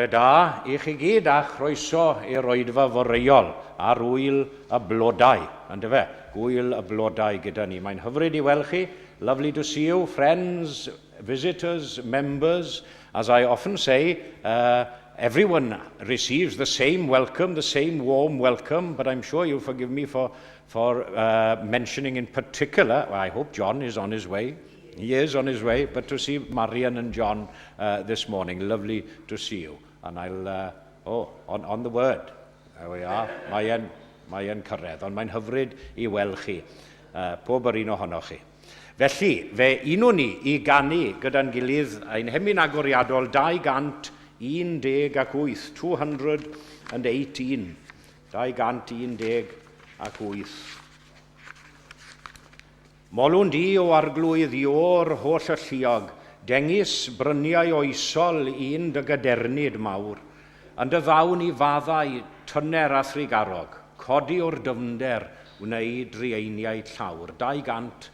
Bore da i chi gyd a chroeso i'r oedfa foreuol ar Ŵyl y Blodau, yndyfe? Gŵyl y Blodau gyda ni. Mae'n hyfryd i weld chi. Lovely to see you, friends, visitors, members. As I often say, everyone receives the same welcome, the same warm welcome, but I'm sure you'll forgive me for, for mentioning in particular, well, I hope John is on his way. He is on his way, but to see Marian and John this morning, lovely to see you. And I'll, oh, on, on the word, there we are, mae e'n, mae e'n cyrraedd, ond mae'n hyfryd i weld chi, pob yr un ohonoch chi. Felly, fe unwn ni i ganu gyda'n gilydd ein hemyn agoriadol 218, 218, 218. Molwn di, O Arglwydd, Iôr holl-alluog, dengys bryniau oesol i'n dy gadernid mawr, yn dy ddawn i faddau tyner a thrugarog, codi o'r dyfnder wnei drueiniau llawr. 218.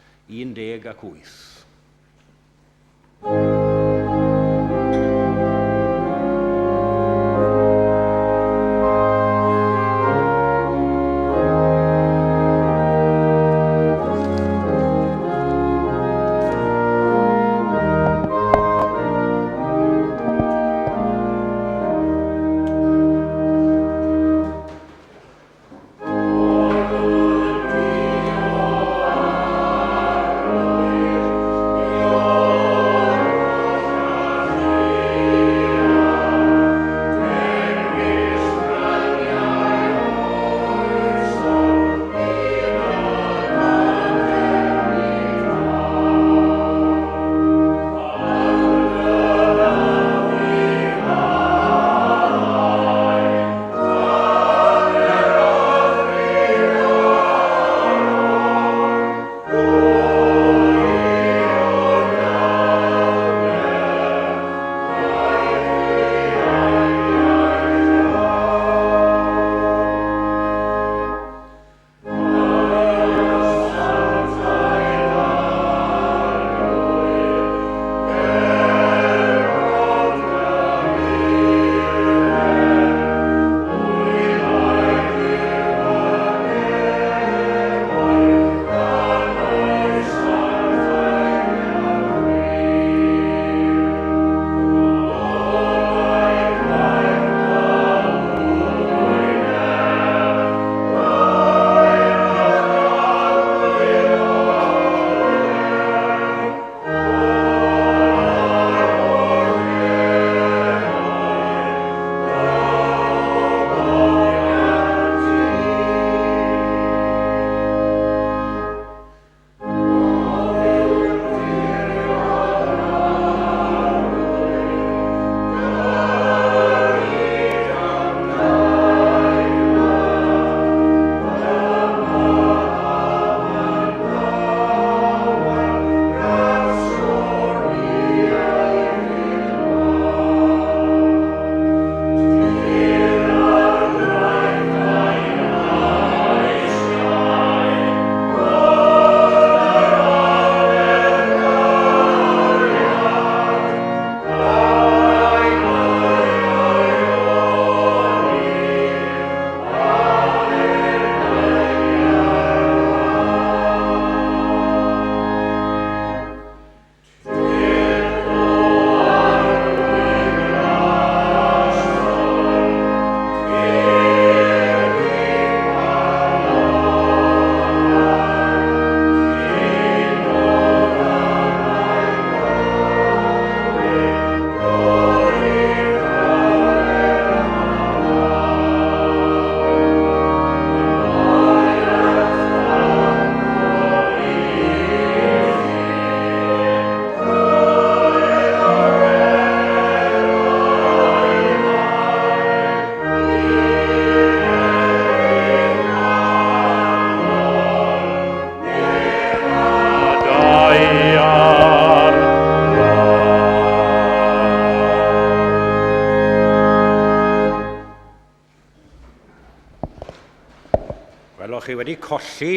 Wel, o'ch chi wedi colli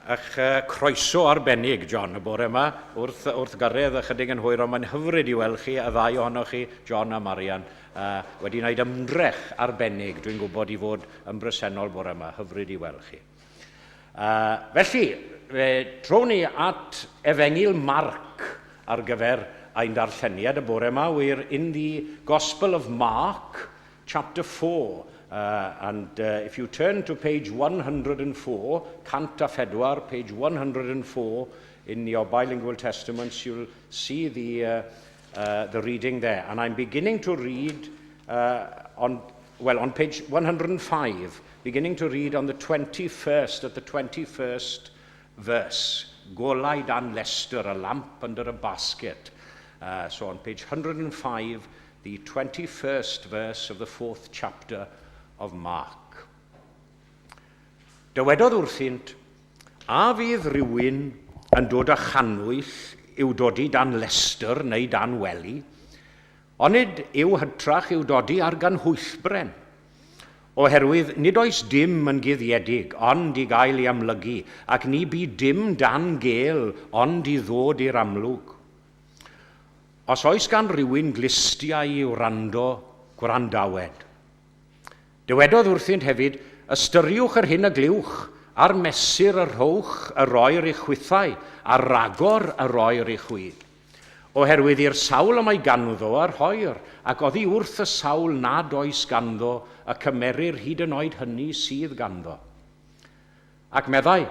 eich croeso arbennig, John, y bore yma, wrth, wrth gyrraedd ychydig yn hwyr, ond mae'n hyfryd i weld chi, y ddau ohonoch chi, John a Marian, wedi gwneud ymdrech arbennig, dwi'n gwybod, i fod yn bresennol bore yma. Hyfryd i weld chi. Felly, fe trown ni at Efengyl Marc ar gyfer ein darlleniad y bore yma. We're in the Gospel of Mark, chapter 4. And if you turn to page 104, 104, page 104 in your bilingual testaments, you'll see the, the reading there. And I'm beginning to read on, well, on page 105, beginning to read on the 21st, at the 21st verse. Golau dan lestr, a lamp under a basket. So on page 105, the 21st verse of the fourth chapter of Mark. Dywedodd wrthynt, a fydd rhywun yn dod â channwyll i'w dodi dan lestr neu dan wely? Onid yw hytrach i'w dodi ar ganhwyllbren? Oherwydd nid oes dim yn guddiedig ond i gael ei amlygu, ac ni bu dim dan gel ond i ddod i'r amlwg. Os oes gan rywun glustiau i wrando, gwrandawed. Dywedodd wrthynt hefyd, Ystyriwch yr hyn a glywch, a'r mesur y rhowch y roer i chwithau, a ragor y roer i chwi. Oherwydd i'r sawl y mae ganddo y rhoir, ac oddi wrth y sawl nad oes ganddo y cymerir hyd yn oed hynny sydd ganddo. Ac meddai,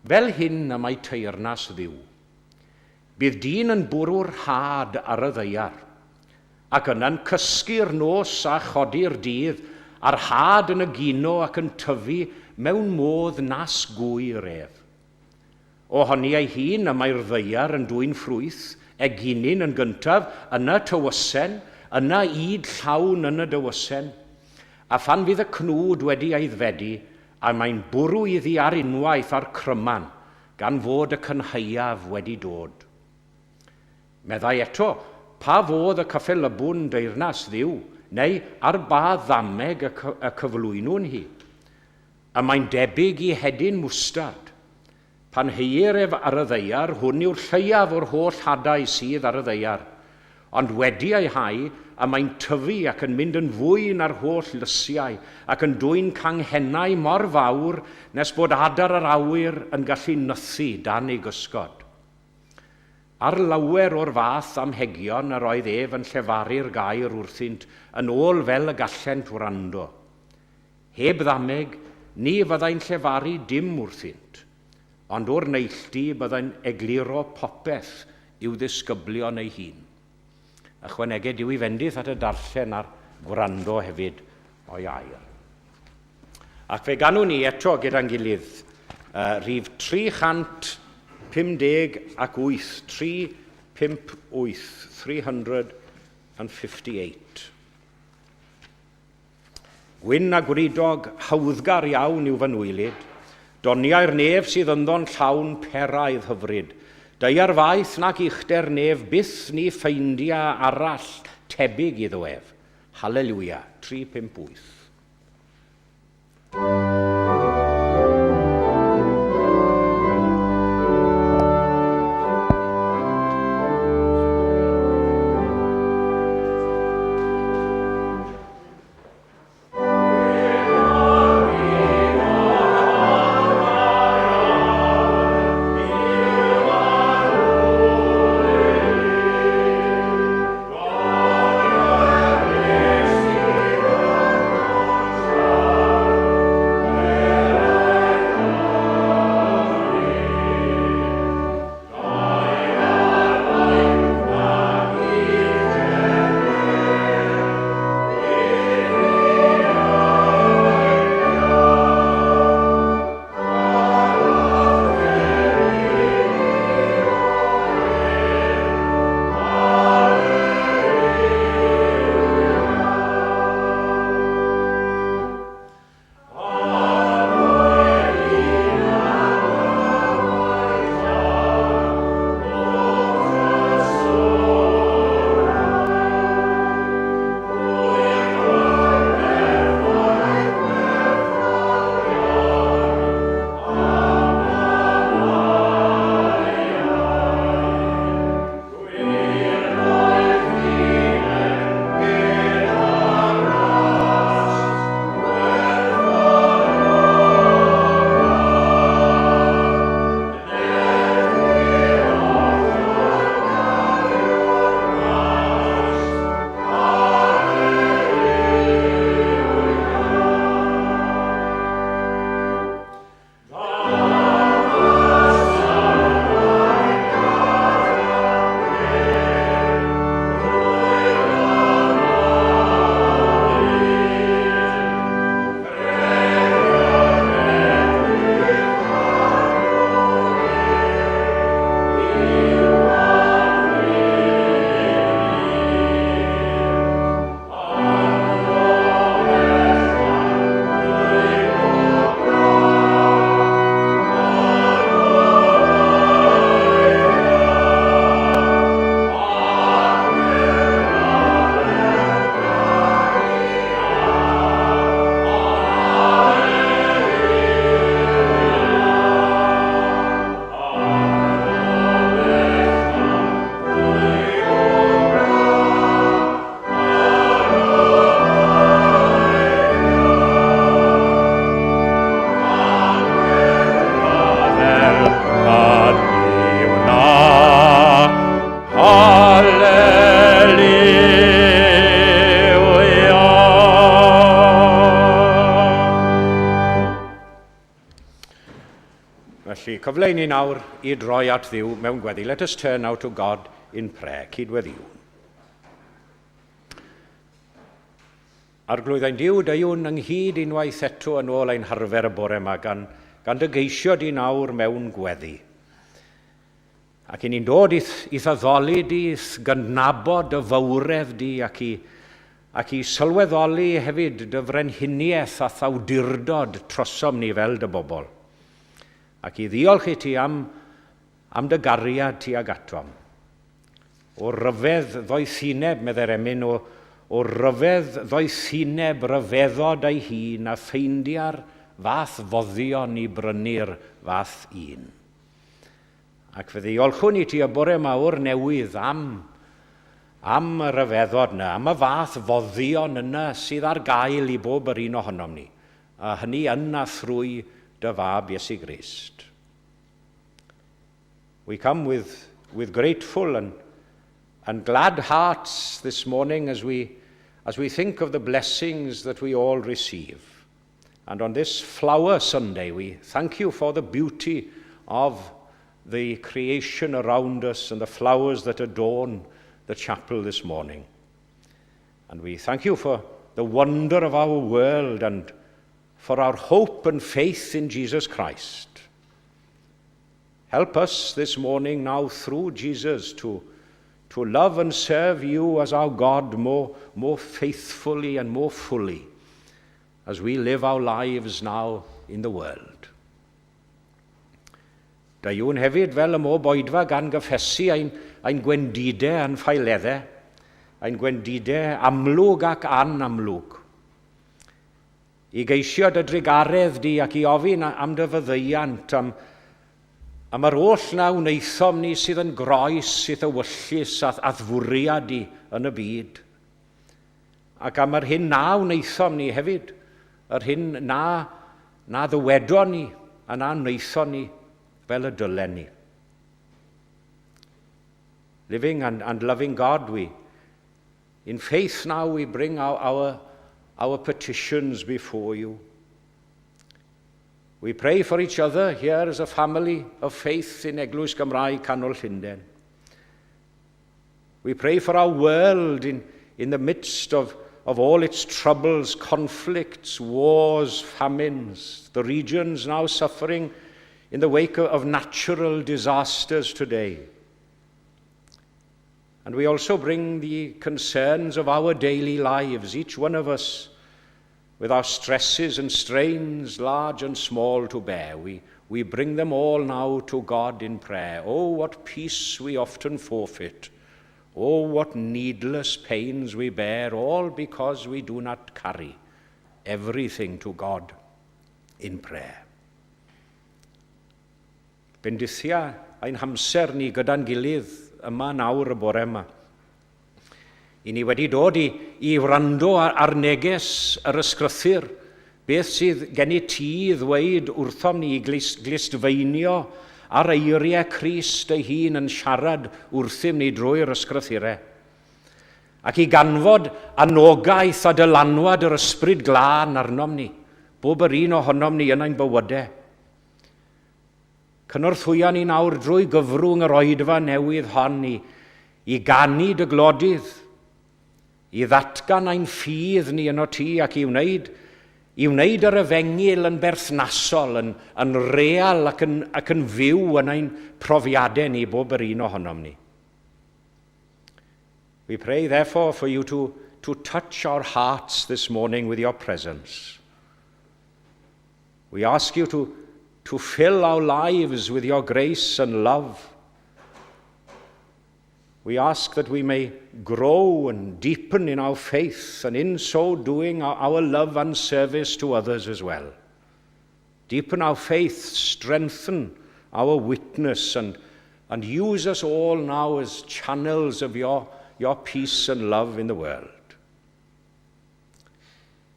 Fel hyn y mae teyrnas Dduw. Bydd dyn yn bwrw'r had ar y ddaear, ac yna'n cysgu'r nos a chodi'r dydd, a'r had yn egino ac yn tyfu mewn modd nas gŵyr ef. Ohoni ei hun y mae'r ddaear yn dwyn ffrwyth, eginyn yn gyntaf, yna tywysen, yna ŷd llawn yn y dywysen. A phan fydd y cnwd wedi aeddfedu, a mae'n bwrw iddi ar unwaith a'r cryman, gan fod y cynhaeaf wedi dod. Meddai eto, Pa fodd y cyffelybwn deyrnas Dduw, neu ar ba ddameg y cyflwynwn hi? Y mae'n debyg i hedyn mwstard. Pan heuir ef ar y ddaear, hwn yw'r lleiaf o'r holl hadau sydd ar y ddaear. Ond wedi ei hau, y mae'n tyfu ac yn mynd yn fwy na'r holl lysiau, ac yn dwyn canghennau mor fawr nes bod adar yr awyr yn gallu nythu dan ei gysgod. Ar lawer o'r fath amhegion yr oedd ef yn llefaru'r gair wrthynt yn ôl fel y gallent wrando. Heb ddameg, ni fyddai'n llefaru dim wrthynt, ond o'r neilltu byddai'n egluro popeth i'w ddisgyblion ei hun. Ychwaneged Duw i fendith at y darllen a'r gwrando hefyd o'i air. Ac fe ganwn ni eto gyda'n gilydd, rhif 358, 358, 358. Gwyn a gwridog, hawddgar iawn yw fy nwylyd. Doniau'r nef sydd ynddo'n llawn peraidd hyfryd. Daear faith nac uchder nef byth ni ffeindia arall tebyg iddo ef. Haleliwia. 358. Felly, cyfle i ni nawr i droi at Dduw mewn gweddi. Let us turn now to God in prayer. Cydweddïwn. Arglwydd ein Duw, deuwn ynghyd unwaith eto yn ôl ein harfer y bore yma gan, gan dy geisio di nawr mewn gweddi. Ac i ni'n dod i'th, i'th addoli di, i'th gydnabod dy fawredd di ac i, ac i sylweddoli hefyd dy frenhiniaeth a'th awdurdod trosom ni fel dy bobl. Ac i ddiolch i ti am, am dy gariad tuag atom. O ryfedd ddoethineb, meddai'r emyn, o, o ryfedd ddoethineb ryfeddod ei hun a ffeindia'r fath foddion i brynu'r fath un. Ac fe ddiolchwn i ti y bore yma o'r newydd am, am y rhyfeddod yna, am y fath foddion yna sydd ar gael i bob yr un ohonom ni, a hynny yn a thrwy dy fab Iesu Grist. We come with, with grateful and, and glad hearts this morning as we, as we think of the blessings that we all receive. And on this Flower Sunday, we thank you for the beauty of the creation around us and the flowers that adorn the chapel this morning. And we thank you for the wonder of our world and for our hope and faith in Jesus Christ. Help us this morning now through Jesus to, to love and serve you as our God more, more faithfully and more fully as we live our lives now in the world. Deuwn hefyd fel ym mhob oedfa gan gyffesu ein, ein gwendidau a'n ffaeleddau, ein gwendidau amlwg ac anamlwg. I geisio dy drugaredd di ac i ofyn am dy faddeuant, am, am yr oll na wnaethom ni sydd yn groes i'th ewyllys a'th addfwriad di yn y byd. Ac am yr hyn na wnaethom ni hefyd, yr hyn na, na ddywedon ni a na wnaethon ni fel y dylen ni. Living and, and loving God, we, in faith now we bring our, our, our petitions before you. We pray for each other here as a family of faith in Eglwys Gymraeg Canol Llundain. We pray for our world in, in the midst of, of all its troubles, conflicts, wars, famines, the regions now suffering in the wake of natural disasters today. And we also bring the concerns of our daily lives, each one of us with our stresses and strains, large and small, to bear. We, we bring them all now to God in prayer. Oh, what peace we often forfeit. Oh, what needless pains we bear, all because we do not carry everything to God in prayer. Bendithia ein hamser ni gyda'n gilydd yma nawr y bore yma. I ni wedi dod i, i wrando ar, ar neges yr ysgrythur, beth sydd gen i ti ddweud wrthom ni i glustfeinio ar eiriau Crist ei hun yn siarad wrthym ni drwy'r ysgrythurau. Ac i ganfod anogaeth a dylanwad yr ysbryd glân arnom ni, bob yr un ohonom ni yn ein bywydau. Cynorthwya ni nawr drwy gyfrwng yr oedfa newydd hon i, i ganu dy glodydd, i ddatgan ein ffydd ni yno ti ac i wneud, i wneud yr efengyl yn berthnasol, yn, yn real ac yn, ac yn fyw yn ein profiadau ni, bob yr un ohonom ni. We pray, therefore, for you to, to touch our hearts this morning with your presence. We ask you to, to fill our lives with your grace and love. We ask that we may grow and deepen in our faith, and in so doing, our, our love and service to others as well. Deepen our faith, strengthen our witness, and, and use us all now as channels of your, your peace and love in the world.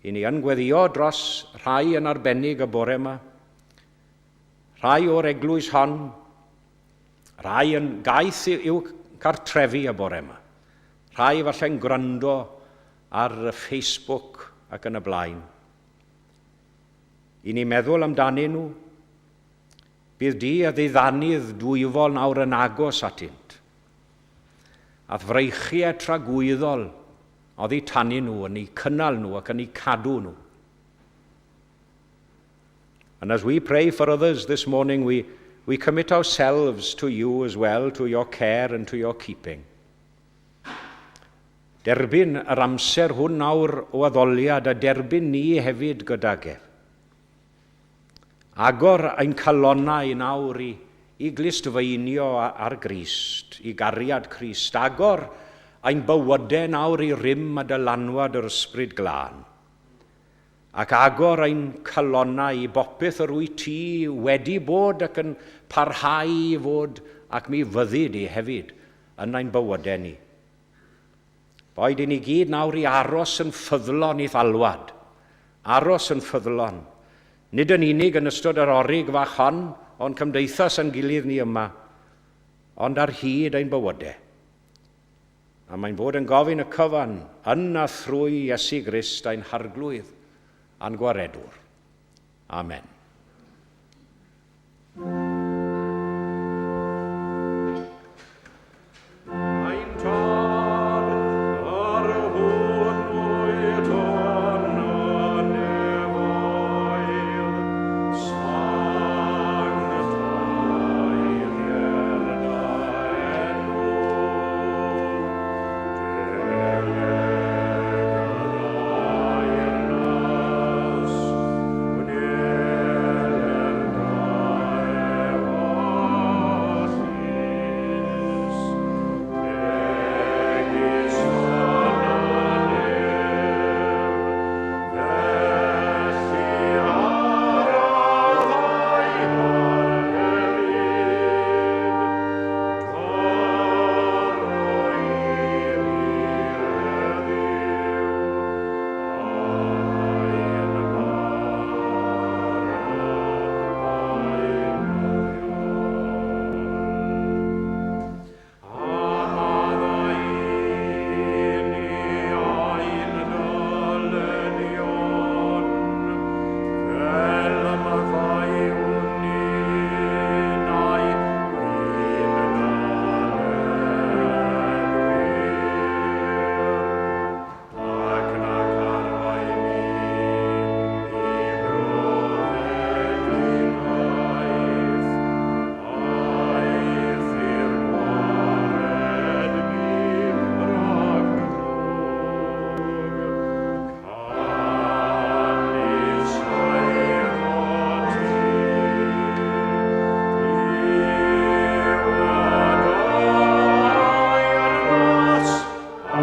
I ni yn gweddio dros rhai yn arbennig y bore yma, rhai o'r eglwys hon, rhai yn gaeth i'w cartrefi y bore yma, rhai falle'n gwrando ar Facebook ac yn y blaen. I ni meddwl amdanyn nhw, Bydd di a ddiddanydd dwyfol nawr yn agos atynt. A'th freichiau tragwyddol oddi tanyn nhw yn eu cynnal nhw ac yn eu cadw nhw. And as we pray for others this morning, we, we commit ourselves to you as well, to your care and to your keeping. Derbyn yr amser hwn nawr o addoliad a derbyn ni hefyd gydag ef. Agor ein calonnau nawr i, i glustfeinio ar Grist, i gariad Crist. Agor ein bywydau nawr i rym a dylanwad yr Ysbryd Glân. Ac agor ein calonnau i bopeth yr wyt ti wedi bod ac yn parhau i fod ac mi fyddi di hefyd yn ein bywydau ni. Boed i ni gyd nawr i aros yn ffyddlon i'th alwad. Aros yn ffyddlon. Nid yn unig yn ystod yr orig fach hon o'n cymdeithas a'n gilydd ni yma, ond ar hyd ein bywydau. A mae'n bod yn gofyn y cyfan yn a thrwy Iesu Grist ein Harglwydd a'n Gwaredwr. Amen. Ein Tad, yr hwn wyt yn y nefoedd, sanctaiddier dy enw, deled dy deyrnas, gwneler dy ewyllys, megis yn y nef, felly ar y ddaear hefyd. Dyro i ni heddiw ein bara beunyddiol. A maddau i ni ein dyledion, fel y maddeuwn ninnau i'n dyledwyr. Ac nac arwain ni i brofedigaeth, aeth i'r gwared ni rhag drwg. Canys eiddo ti yw y deyrnas a'r nerth a'r gogoniant yn oes oesoedd.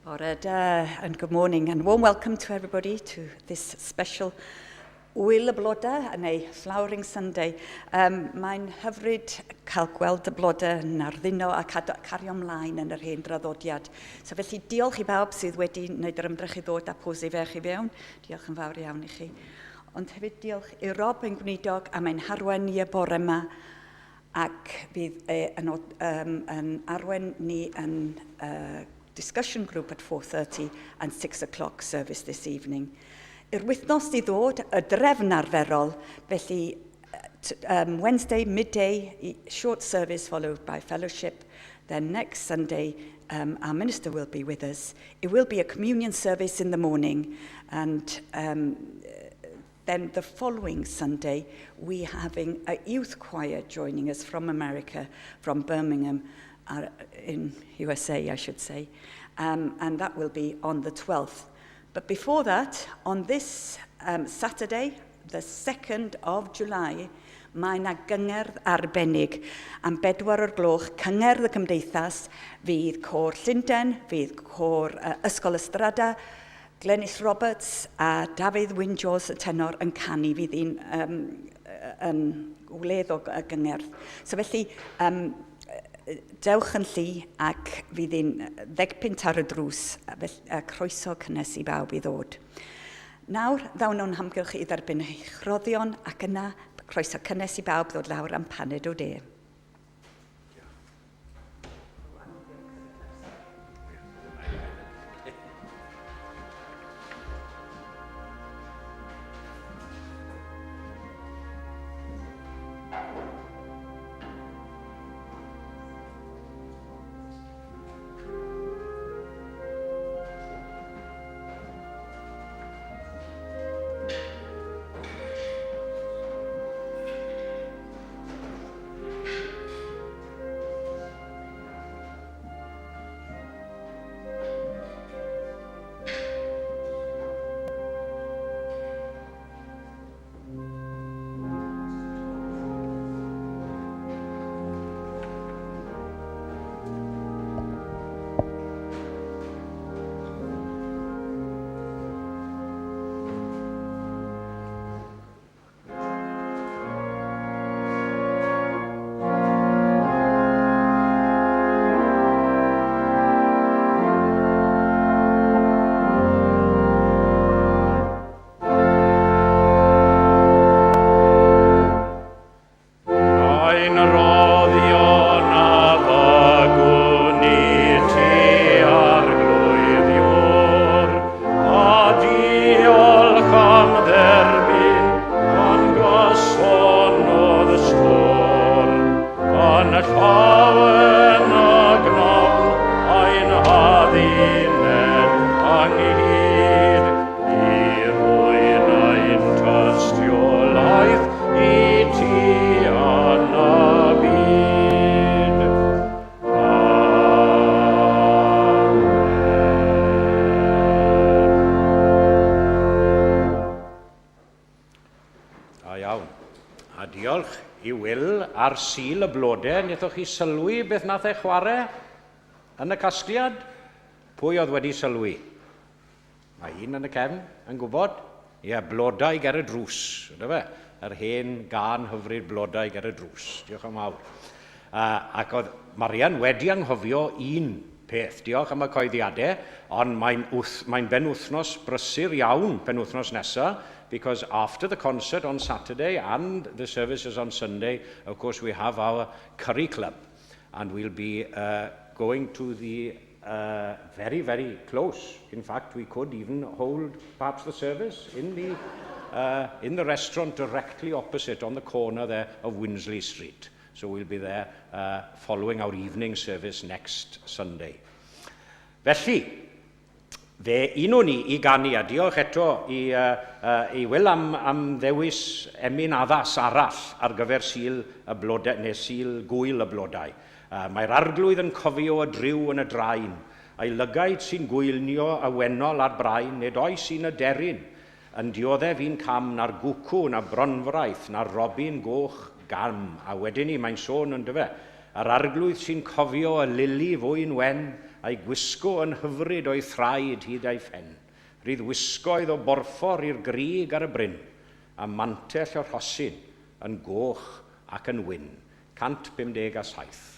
Bore da and good morning and warm welcome to everybody to this special Ŵyl y Blodau neu Flowering Sunday. Um, mae'n hyfryd cael gweld y blodau yn arddunno a cario ymlaen yn yr hen draddodiad. So felly diolch i bawb sydd wedi wneud yr ymdrech i ddod â posi fech i fewn. Diolch yn fawr iawn i chi. Ond hefyd diolch i Rob ein gwneudog am ein harwen ni y bore yma ac fydd e yn, um, yn arwen ni yn uh, discussion group at 4:30 and 6 o'clock service this evening. Yr wythnos i ddod, y drefn arferol, felly Wednesday midday, short service followed by fellowship. Then next Sunday, our minister will be with us. It will be a communion service in the morning, and then the following Sunday, we having a youth choir joining us from America, from Birmingham. in USA, I should say. And that will be on the 12th. But before that, on this Saturday, the 2nd of July, mae yna gyngerdd arbennig am bedwar o'r gloch, cyngerdd y cymdeithas, fydd Côr Llundain, fydd Côr Ysgol Ystrada, Glenys Roberts a Dafydd Wyn Jones y tenor yn canu, fydd hi'n yn wledd o gyngerdd. So felly, dewch yn llu ac fydd hi'n 10 punt ar y drws, felly, a croeso cynnes i bawb i ddod. Nawr, ddawn o'n hamgylch i dderbyn eich rhoddion ac yna croeso cynnes i bawb ddod lawr am paned o de. Ein rhoddion a ddygwn i ti Arglwydd Iôr, a diolch am dderbyn gan gysonodd stôr, yn llawen a gnawn ein hadduned ynghyd, i rwyn ein tystiolaeth i ti yn y byd. Amen. Da iawn. A diolch i Will ar Sul y Blodau. Wnaethoch chi sylwi beth nath e chwarae yn y casgliad? Pwy oedd wedi sylwi? Mae un yn y cefn yn gwybod. Ie, blodau ger y drws, ynddo fe? Yr hen gân hyfryd blodau ger y drws. Diolch yn fawr. Ac oedd Marian wedi anghofio un peth. Diolch am y coeddiadau, ond mae'n mae benwythnos brysur iawn penwythnos nesaf, because after the concert on Saturday and the services on Sunday, of course, we have our curry club. And we'll be going to the very, very close. In fact, we could even hold perhaps the service in the restaurant directly opposite on the corner there of Winsley Street. So we'll be there following our evening service next Sunday. Felly, fe unwn ni i ganu, a diolch eto i Will am ddewis emyn addas arall ar gyfer Sul y Blodau, neu Sul Gwyl y Blodau. Mae'r Arglwydd yn cofio y dryw yn y drain, a'i lygaid sy'n gwylio y wennol a'r brain, nid oes un aderyn yn dioddef un cam, na'r gwcw, na bronfraith, na'r robin goch gam. A wedyn ni, mae'n sôn yn dyfe, yr Arglwydd sy'n cofio y lili fwyn wen, a'i gwisgo yn hyfryd o'i thraed hyd ei phen. Rhydd wisgoedd o borffor i'r grug ar y bryn, a mantell y rhosyn yn goch ac yn wyn. 157.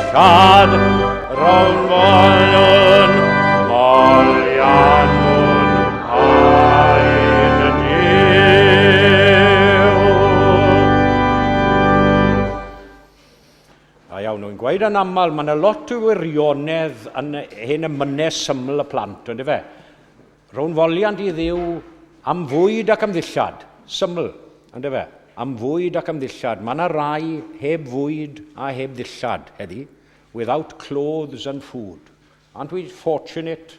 ddillad, Rhown folion, moliannwn ein Duw. Da iawn, nhw'n gweud yn aml, mae yna lot o wirionedd yn hyn emynau syml y plant, ynddo fe? Rhown foliant i Dduw am fwyd ac am ddillad. Syml, ynddo fe? Am fwyd ac am ddillad. Mae yna rai heb fwyd a heb ddillad heddi. Without clothes and food. Aren't we fortunate?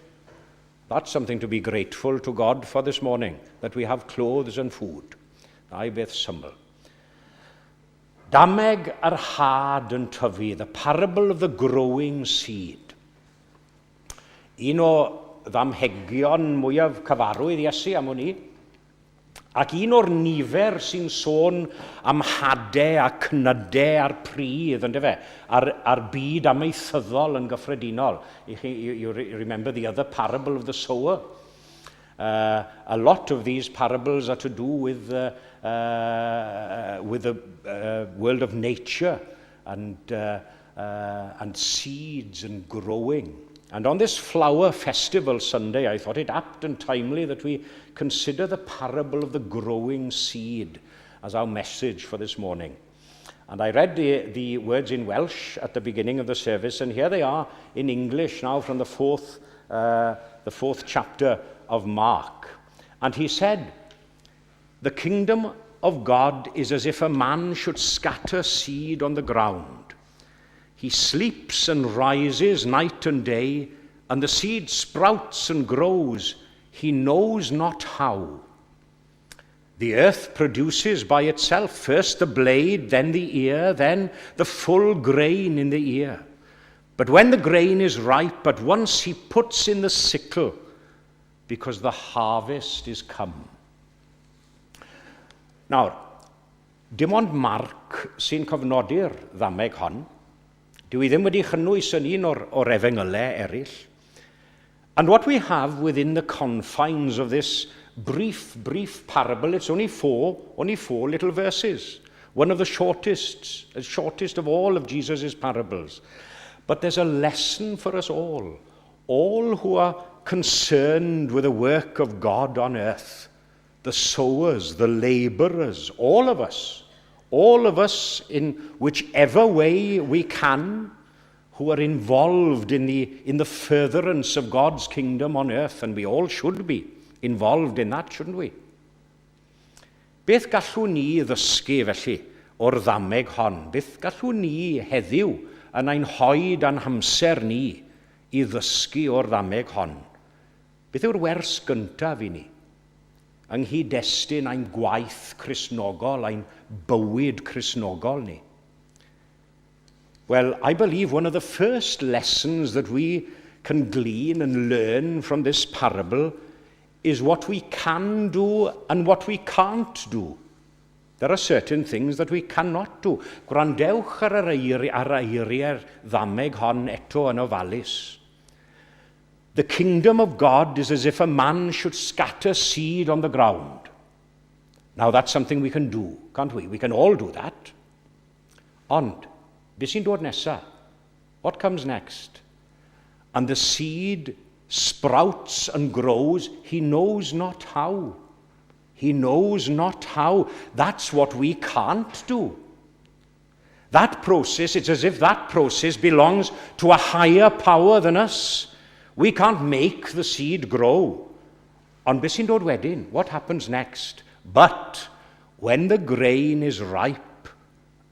That's something to be grateful to God for this morning, that we have clothes and food. Ddau beth syml. Dameg yr had yn tyfu, the parable of the growing seed. Un o ddamhegion mwyaf cyfarwydd Iesu am wn i, ac un o'r nifer sy'n sôn am hadau a cnydau a'r pridd, ynddo fe, a'r, a'r byd amaethyddol yn gyffredinol. You, you remember the other parable of the sower? A lot of these parables are to do with, with the world of nature and, and seeds and growing. And on this flower festival Sunday, I thought it apt and timely that we consider the parable of the growing seed as our message for this morning. And I read the words in Welsh at the beginning of the service, and here they are in English now from the fourth chapter of Mark. And he said, "The kingdom of God is as if a man should scatter seed on the ground. He sleeps and rises night and day, and the seed sprouts and grows. He knows not how. The earth produces by itself first the blade, then the ear, then the full grain in the ear. But when the grain is ripe, at once he puts in the sickle, because the harvest is come." Nawr, dim ond Mark sy'n cofnodi'r ddameg hon. Dyw hi ddim wedi chynnwys yn un o'r, o'r efengylau eraill. And what we have within the confines of this brief, brief parable, it's only four little verses. One of the shortest, the shortest of all of Jesus' parables. But there's a lesson for us all, all who are concerned with the work of God on earth, the sowers, the laborers, all of us in whichever way we can, who are involved in the furtherance of God's kingdom on earth, and we all should be involved in that, shouldn't we? Beth gallwn ni ddysgu felly o'r ddameg hon? Beth gallwn ni heddiw yn ein hoed a'n hamser ni i ddysgu o'r ddameg hon? Beth yw'r wers gyntaf i ni? Yng nghyd-destun ein gwaith Cristnogol, ein bywyd Cristnogol ni. Well, I believe one of the first lessons that we can glean and learn from this parable is what we can do and what we can't do. There are certain things that we cannot do. Gwrandewch ar yr eiri, ar eiriau'r ddameg hon eto yn ofalus. The kingdom of God is as if a man should scatter seed on the ground. Now that's something we can do, can't we? We can all do that. Ond, beth sy'n dod nesaf? What comes next? And the seed sprouts and grows, he knows not how. He knows not how. That's what we can't do. That process, it's as if that process belongs to a higher power than us. We can't make the seed grow. Ond beth sy'n dod wedyn? What happens next? But when the grain is ripe,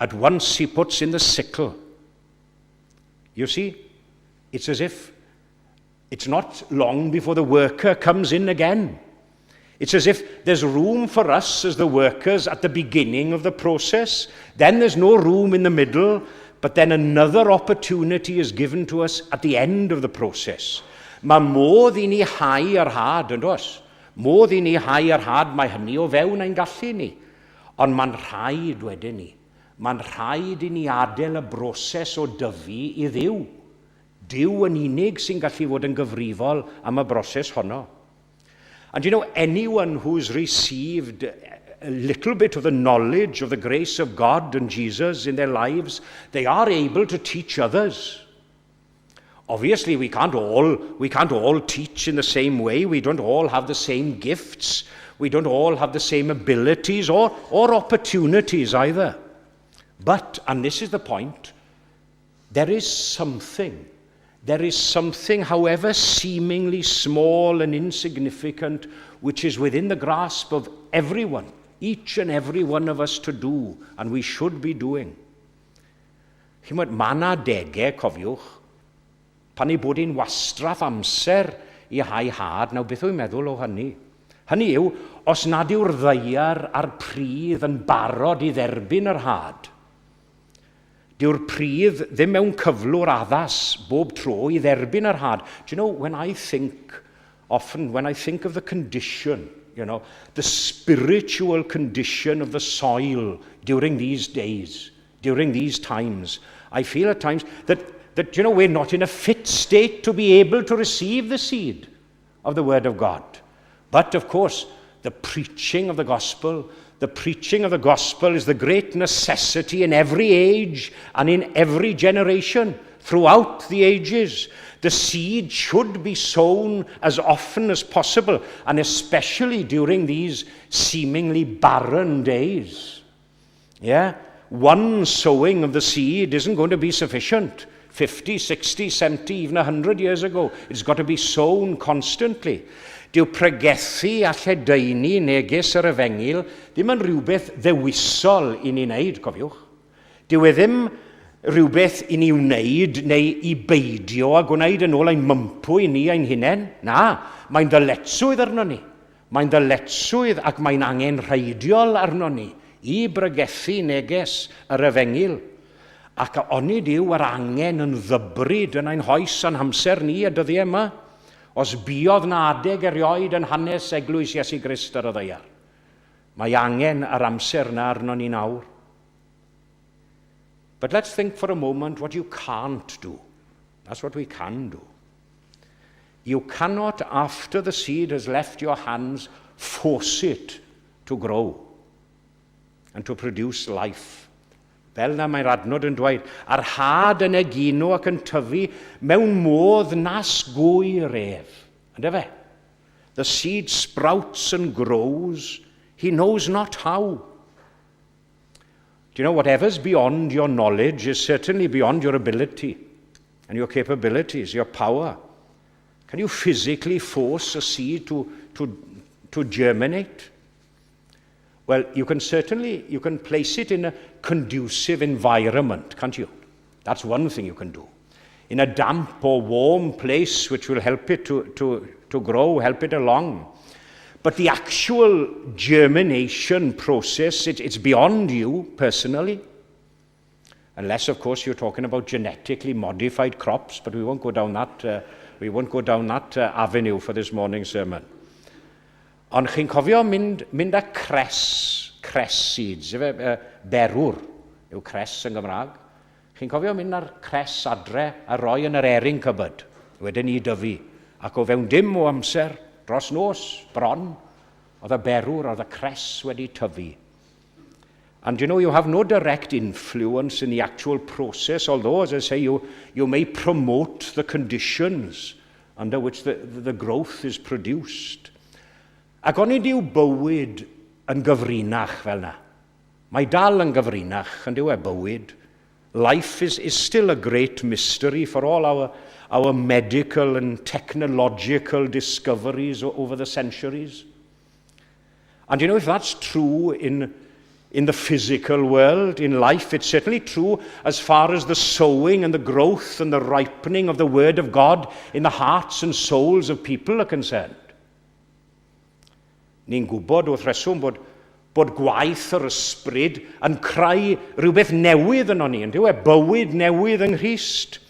at once he puts in the sickle. You see, it's as if it's not long before the worker comes in again. It's as if there's room for us as the workers at the beginning of the process. Then there's no room in the middle, but then another opportunity is given to us at the end of the process. Mae modd i ni hau yr had, yn does? Modd i ni hau yr had, mae hynny o fewn ein gallu ni. Ond mae'n rhaid wedyn ni. Mae'n rhaid i ni adael y broses o dyfu i Dduw. Duw yn unig sy'n gallu fod yn gyfrifol am y broses honno. And anyone who's received a little bit of the knowledge of the grace of God and Jesus in their lives, they are able to teach others. Obviously, we can't all, we can't all teach in the same way. We don't all have the same gifts. We don't all have the same abilities or, or opportunities either. But, and this is the point, there is something. There is something, however seemingly small and insignificant, which is within the grasp of everyone, each and every one of us to do, and we should be doing. Chimod, mae 'na adegau, cofiwch, pan ei bod hi'n wastraff amser i hau had, nawr beth wy'n meddwl o hynny? Hynny yw, os nad yw'r ddaear a'r pridd yn barod i dderbyn yr had, dyw'r pridd ddim mewn cyflwr addas bob tro i dderbyn yr had. Do you know, when I think, often when I think of the condition, the spiritual condition of the soil during these days, during these times, I feel at times that we're not in a fit state to be able to receive the seed of the Word of God. But, of course, the preaching of the gospel, the preaching of the gospel is the great necessity in every age and in every generation throughout the ages. The seed should be sown as often as possible, and especially during these seemingly barren days. Yeah? One sowing of the seed isn't going to be sufficient. 50, 60, 70, even 100 years ago. It's got to be sown constantly. Dyw pregethu a lledaenu neges yr efengyl ddim yn rhywbeth ddewisol i ni wneud, cofiwch. Dyw e ddim rhywbeth i ni wneud neu i beidio a gwneud yn ôl ein mympwy ni ein hunain. Na, mae'n ddyletswydd arno ni. Mae'n ddyletswydd ac mae'n angenrheidiol arno ni i bregethu neges yr efengyl. Ac onid yw yr angen yn ddybryd yn ein hoes a'n hamser ni y dyddiau yma? Os buodd na adeg erioed yn hanes eglwys Iesu Grist ar y ddaear. Mae angen yr amser na arno ni nawr. But let's think for a moment what you can't do. That's what we can do. You cannot, after the seed has left your hands, force it to grow and to produce life. Fel na mae'r adnod yn dweud, a'r had yn egino ac yn tyfu mewn modd nas gŵyr ef. Ynde fe? The seed sprouts and grows, he knows not how. Do you know, whatever's beyond your knowledge is certainly beyond your ability and your capabilities, your power. Can you physically force a seed to germinate? Well, you can certainly, you can place it in a conducive environment, can't you? That's one thing you can do. In a damp or warm place which will help it to grow, help it along. But the actual germination process, it's beyond you personally. Unless, of course, you're talking about genetically modified crops, but we won't go down that avenue for this morning's sermon. Ond chi'n cofio mynd, mynd â cress, cress seeds, efe, berwr yw cress yn Gymraeg. Chi'n cofio mynd â'r cress adre a roi yn yr airing cupboard, wedyn i dyfu. Ac o fewn dim o amser, dros nos, bron, oedd y berwr, oedd y cress wedi tyfu. And you have no direct influence in the actual process, although, as I say, you may promote the conditions under which the growth is produced. Ac onid yw bywyd yn gyfrinach fel yna? Mae dal yn gyfrinach, yn dyw e bywyd. Life is still a great mystery for all our medical and technological discoveries over the centuries. And if that's true in the physical world, in life, it's certainly true as far as the sowing and the growth and the ripening of the Word of God in the hearts and souls of people are concerned. Ni'n gwybod wrth reswm bod, bod gwaith yr ysbryd yn creu rhywbeth newydd yno ni, yn dyw e, bywyd newydd yng Nghrist.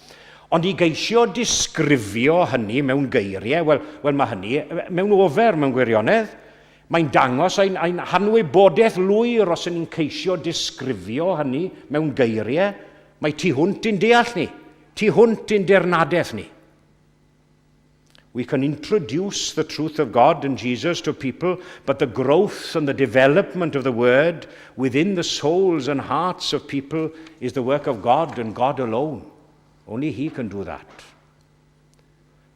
Ond i geisio disgrifio hynny mewn geiriau, wel, wel mae hynny mewn ofer mewn gwirionedd. Mae'n dangos ein, ein hanwybodaeth lwyr os ydyn ni'n ceisio disgrifio hynny mewn geiriau. Mae tu hwnt i'n deall ni, tu hwnt i'n dirnadaeth ni. We can introduce the truth of God and Jesus to people, but the growth and the development of the word within the souls and hearts of people is the work of God and God alone. Only He can do that.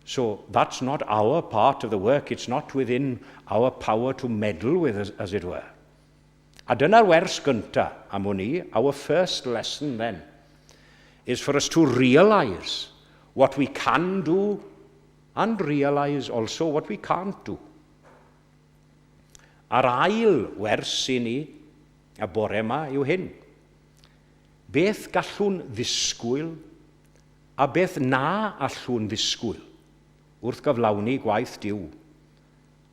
So that's not our part of the work. It's not within our power to meddle with, as it were. A dyna'r wers gyntaf am hwn i, our first lesson then, is for us to realise what we can do and realise also what we can't do. A'r ail wers i ni y bore yma yw hyn. Beth gallwn ddisgwyl a beth na allwn ddisgwyl wrth gyflawni gwaith Duw?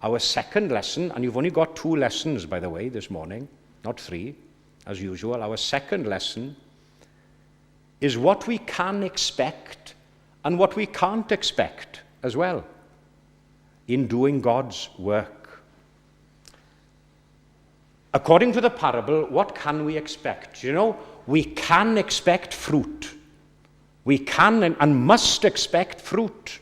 Our second lesson, and you've only got two lessons, by the way, this morning, not three, as usual. Our second lesson is what we can expect and what we can't expect as well in doing God's work. According to the parable, what can we expect? We can expect fruit. We can and must expect fruit.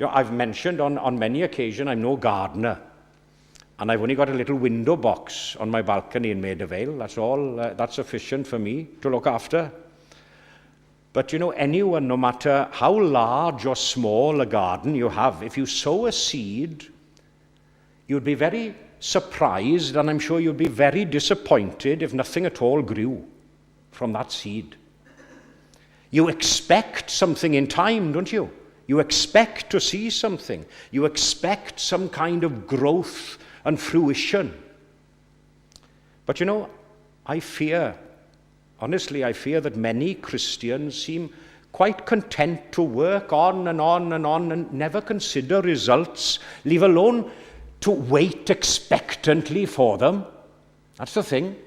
I've mentioned on many occasions I'm no gardener. And I've only got a little window box on my balcony in Maida Vale. That's all. That's sufficient for me to look after. But anyone, no matter how large or small a garden you have, if you sow a seed, you'd be very surprised, and I'm sure you'd be very disappointed if nothing at all grew from that seed. You expect something in time, don't you? You expect to see something. You expect some kind of growth and fruition. But I fear, honestly, I fear that many Christians seem quite content to work on and on and on and never consider results, leave alone to wait expectantly for them. That's the thing.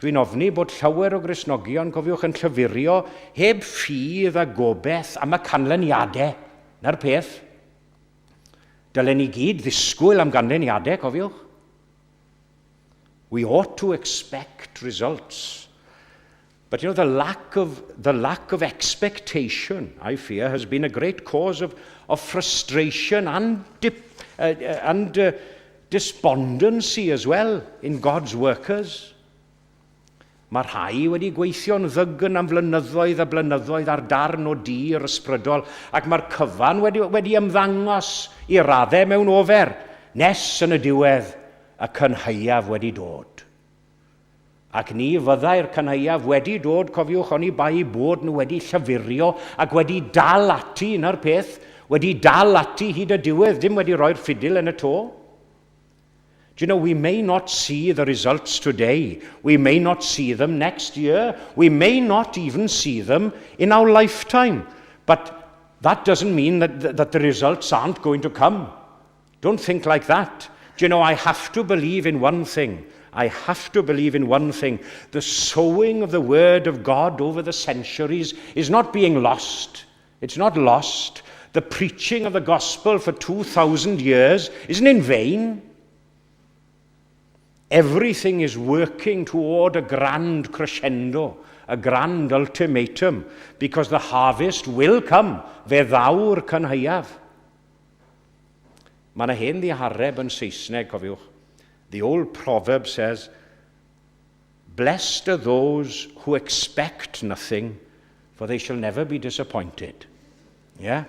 Dwi'n ofni bod llawer o Gristnogion, cofiwch, yn llafurio heb ffydd a gobaith am y canlyniadau. 'Na'r peth. Dylen ni gyd ddisgwyl am ganlyniadau, cofiwch. We ought to expect results. But the lack of expectation, I fear, has been a great cause of frustration and despondency as well in God's workers. Mae rhai wedi gweithio'n ddygn am flynyddoedd a blynyddoedd ar darn o dir ysbrydol, ac mae'r cyfan wedi ymddangos i raddau mewn ofer, nes yn y diwedd y cynhaeaf wedi dod. Ac ni fyddai'r cynhaeaf wedi dod, cofiwch, oni bai bod nhw wedi llafurio ac wedi dal ati, 'na'r peth, wedi dal ati hyd y diwedd, dim wedi rhoi'r ffidil yn y to. Do you know, we may not see the results today. We may not see them next year. We may not even see them in our lifetime. But that doesn't mean that the results aren't going to come. Don't think like that. Do you know, I have to believe in one thing. I have to believe in one thing. The sowing of the word of God over the centuries is not being lost. It's not lost. The preaching of the gospel for 2,000 years isn't in vain. Everything is working toward a grand crescendo, a grand ultimatum, because the harvest will come. Fe ddaw'r cynhaeaf. Mae yna hen ddihareb yn Saesneg, cofiwch. The old proverb says, "Blessed are those who expect nothing, for they shall never be disappointed." Yeah?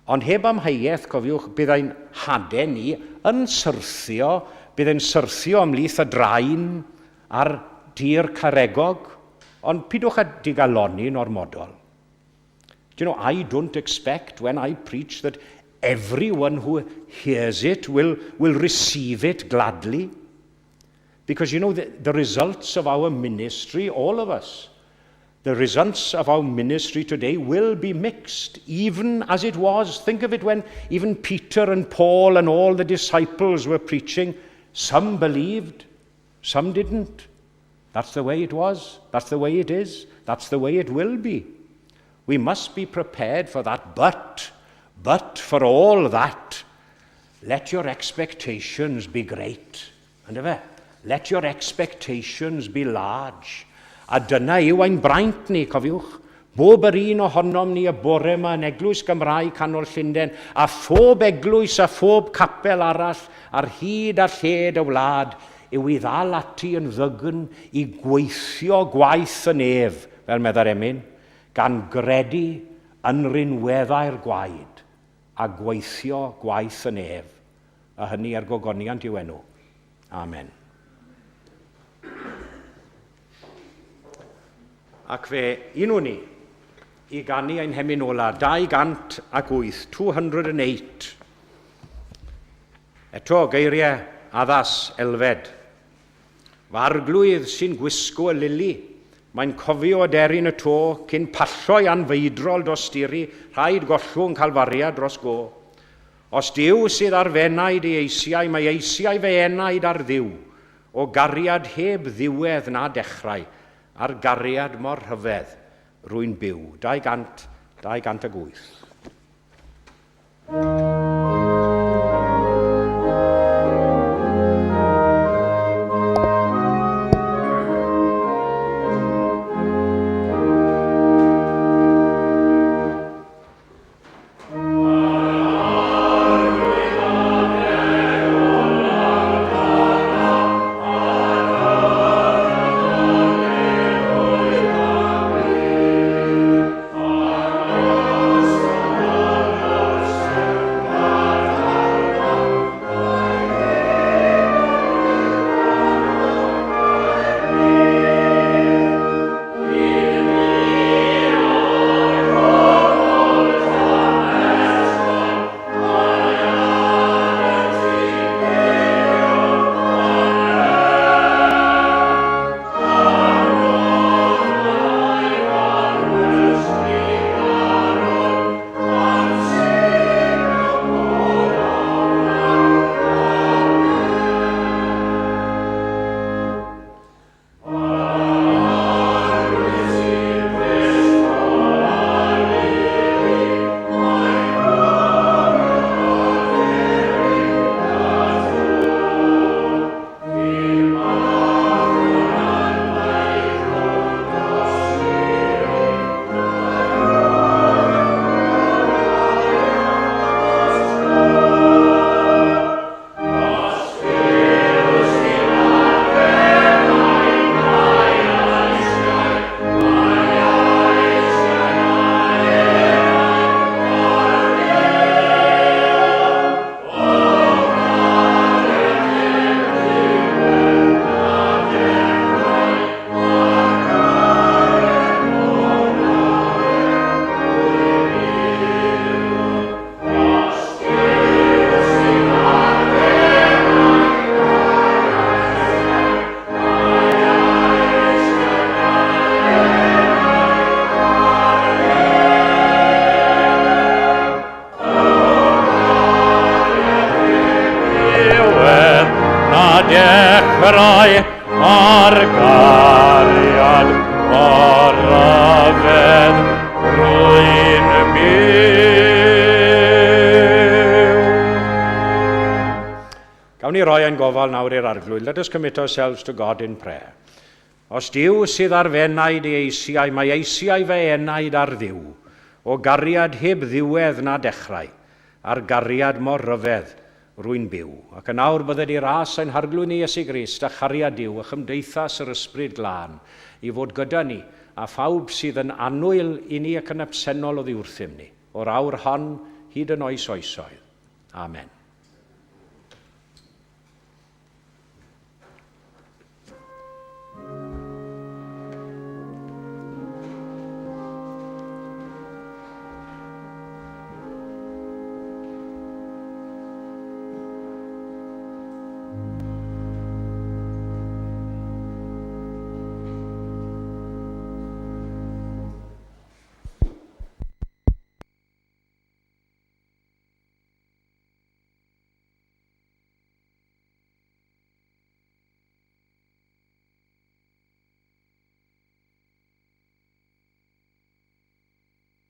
Ond heb amheuaeth, cofiwch, bydd ein hadau ni yn syrthio, bydd e'n syrthio ymhlith y drain a'r tir caregog, ond pidwch â digalonni'n ormodol. Do you know, I don't expect when I preach that everyone who hears it will receive it gladly. Because the results of our ministry, all of us, the results of our ministry today will be mixed, even as it was. Think of it when even Peter and Paul and all the disciples were preaching. Some believed, some didn't. That's the way it was. That's the way it is. That's the way it will be. We must be prepared for that. But for all that, let your expectations be great. Yndyfe? Let your expectations be large. A dyna yw ein braint ni, cofiwch. Bob yr un ohonom ni y bore yma yn Eglwys Gymraeg Canol Llundain a phob eglwys a phob capel arall ar hyd a lled y wlad yw i ddal ati yn ddygn i gweithio gwaith y nef, fel meddai'r emyn, gan gredu yn rinweddau'r gwaed a gweithio gwaith y nef, a hynny er gogoniant i'w enw. Amen. Ac fe unwn ni i ganu ein hemyn ola, 208, 208. Eto, geiriau addas Elfed. Fy arglwydd sy'n gwisgo y lili, mae'n cofio aderyn y to, cyn palloi anfeidrol dosturi, rhaid gollwng Calfaria dros go. Os Duw sydd ar f'enaid ei eisiau, mae eisiau fy enaid ar Dduw. O gariad heb ddiwedd na dechrau, ar gariad mor rhyfedd, rwy'n byw. 200, 208. Dechrau ar gariad mor ryfedd rwy'n byw. Gawn ni roi ein gofal nawr i'r Arglwydd. Let us commit ourselves to God in prayer. Os Duw sydd ar f'enaid ei eisiau, mae eisiau fy enaid ar Dduw, o gariad heb ddiwedd na dechrau, ar gariad mor ryfedd rwy'n byw. Ac yn awr bydded i ras ein Harglwydd ni Iesu Grist a chariad Duw a chymdeithas yr Ysbryd Glân i fod gyda ni a phawb sydd yn annwyl i ni ac yn absennol oddi wrthym ni, o'r awr hon hyd yn oes oesoedd. Amen.